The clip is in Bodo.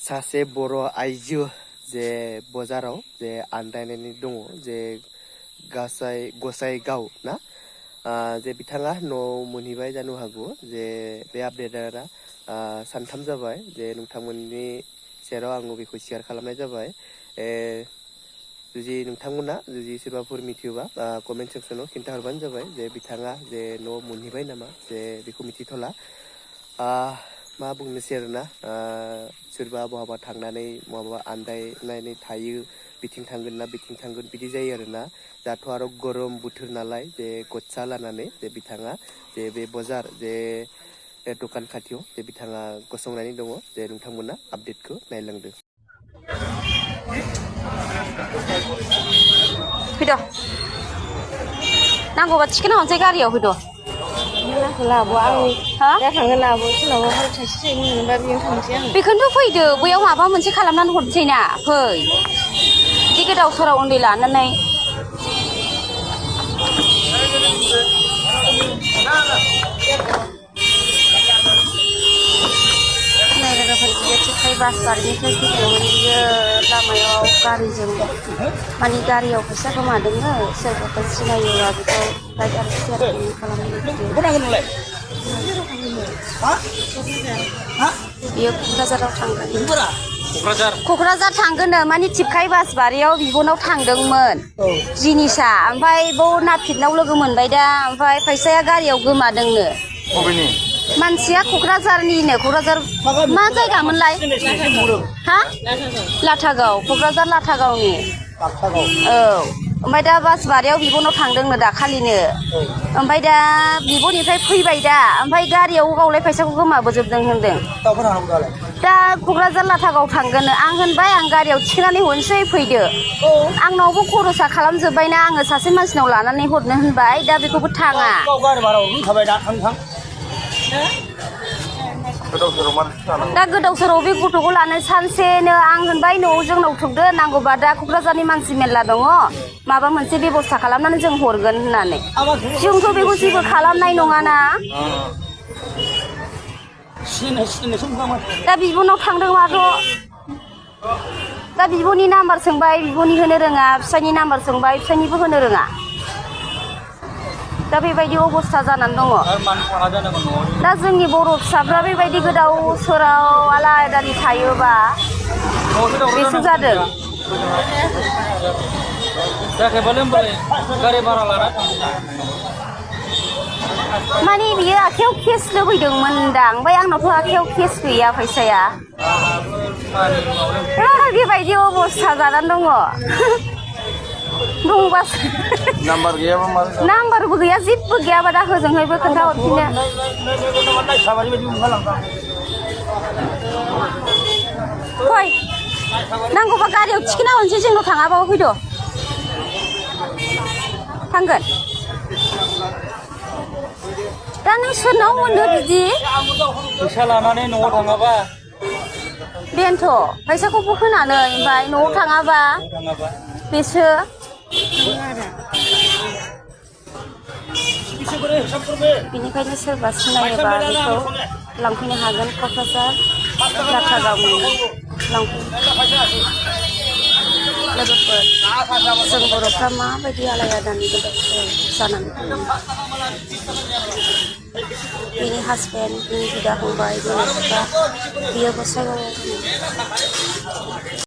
सासे बर' आइजो जे बाजाराव जे आन्दायनानै दङ जे गसाइगाव ना जे बिथाङा न'आव मोनहैबाय जानो हागौ जे बे आपडेटआ सानथाम जाबाय जे नोंथांमोननि सेराव आङो बेखौ शेयार खालामनाय जाबाय जुदि नोंथांमोना जुदि सोरबाफोर मिथियोबा कमेन्ट सेक्सनाव खिन्थाहरबानो जाबाय जे बिथाङा जे न'आव मोनहैबाय नामा जे बेखौ मिथिथ'ला मा बुंनोसै आरोना सोरबा बहाबा थांनानै बहाबा आन्दायनानै थायो बिथिं थांगोन ना बिथिं थांगोन बिदि जायो आरोना दाथ' आरो गरम बोथोर नालाय जे गस्ला लानानै जे बिथाङा जे बे बाजार जे दखान खाथियाव जे बिथाङा गसंनानै दङ जे नोंथांमोना आपडेटखौ नायलांदो फैद' नांगौबा थिखोना हरनोसै गारियाव फैद' लाबो आं दा थांगोन लाबो सोरनावबा थाइसे थाइनै मोनबा बेयाव थांसै आं बेखौनोथ' फैदो बैयाव माबा मोनसे खालामनानै हरनोसै ना फै बिदि गोदाव सोराव उन्दै लानानै बास बारनिफ्राय फैदोंमोन बियो लामायाव गारिजों माने गारियाव फैसा गोमादोंनो सोरबाफोर सिनायोबा बेखौ लाइक आरो शेयार खालामनो बियो क'क्राझाराव थांगोन क'क्राझार थांगोननो माने थिपखाय बास बारियाव बिब'नाव थांदोंमोन जिनिसा ओमफ्राय बाव नापितनाव लोगो मोनबाय दा ओमफ्राय फैसाया गारियाव गोमादोंनो मानसिया क'क्राझारनिनो क'क्राझार मा जायगामोनलाय हा लाथागाव क'क्राझार लाथागावनि औ ओमफ्राय दा बास बारियाव बिब'नाव थांदोंनो दाखालिनो ओमफ्राय दा बिब'निफ्राय फैबाय दा ओमफ्राय गारियाव गावलाय फैसाखौ गोमाबोजोबदों होनदों दा क'क्राझार लाथागाव थांगोन आं होनबाय आं गारियाव थिखोनानै हरनोसै फैदो आंनावबो खरसा खालामजोब्बायना आङो सासे मानसिनाव लानानै हरनो होनबाय दा बेखौबो थाङा दा गोदाव सोराव बे गथ'खौ लानो सानसेनो आं होनबाय न'आव जोंनाव थुगदो नांगौबा दा क'क्राझारनि मानसि मेरला दङ माबा मोनसे बेबस्था खालामनानै जों हरगोन होननानै जोंथ' बेखौ जेबो खालामनाय नङाना दा बिब'नाव थांदोंबाथ' दा बिब'नि नाम्बार सोंबाय बिब'नि होनो रोङा फिसायनि नाम्बार सोंबाय फिसायनिबो होनो रोङा दा बेबायदि अबस्था जानानै दङ दा जोंनि बर' फिसाफ्रा बेबायदि गोदाव सोराव आलादानि थायोबा बेसो जादों माने बियो आखायाव केस लुबैदोंमोनदां ओमफ्राय आंनावथ' आखायाव केस गैया फैसाया बेबायदि अबस्था जानानै दङ दंबासो नाम्बारबो गैया जेबो गैयाबा दा होजोंहायबो खोन्थाहरफिनो फै नांगौबा गारियाव थिखोना हरनोसै जोंनाव थाङाबाबो फैद' थांगोन दा नों सोरनाव मोनो बिदि फैसा लानानै न'आव थाङाबा बेनोथ' फैसाखौबो होनानै ओमफ्राय न'आव थाङाबा बेसो बेनिखायनो सोरबा सिनायोबा बेखौ लांफैनो हागोन क'क्राझार लाथागावनि लोगोफोर जों बर'फ्रा माबायदि आलायादानि गोदाव जानानै बिनि हासबेन्ड बिनि बिदा फंबाय बिमा बिफा बियो गसाइगावआव